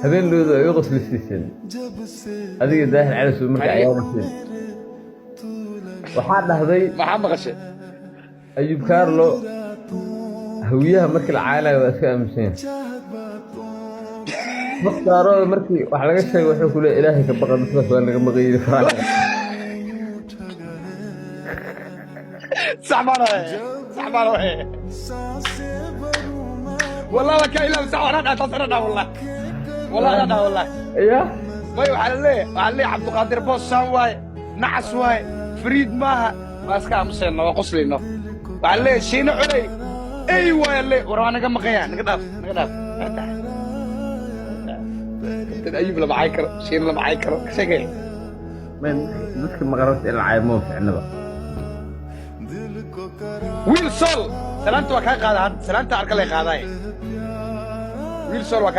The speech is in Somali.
Habeenlooda ay u qoslisiiseen adiga Daahir Cali marka ciyaaraysiin, waxaa dhahday. Maxaa maqashay? Ayub Carlo Hawiyaha markii la caaynayo waa iska aaminsan yahay. Mukhtaarooda markii wax laga sheegay, wuxuu ku leeyahay, "Ilaahay ka baqa, dadkaas waa naga maqan yihiin." Sax baan ohe, sax baan ohe. Wallah waa kaa ilaah, sax anaa dhaha, taas anaa dhaha, wallah, wallah anaa dhaha, wallah. Ya. May, waxaa la leeyahay Cabdiqaadir Boos saan waaye, nacas waaye, fariid maaha. Waa iska aamusayno, waa qoslayno. Waxaa la leeyahay Shiino Culey ey waaye le. War waa naga maqan yahay, naga dhaaf, naga dhaaf. Dad Ayub lama cay karo, Shiino lama cay karo, ka sheegay. Dadka maqan horta in la caayo ma ficnaba. Wiil Sol, salaanta waa kaa qaada hadda, salaanta arka lay qaadaay. Wiil Sol waa.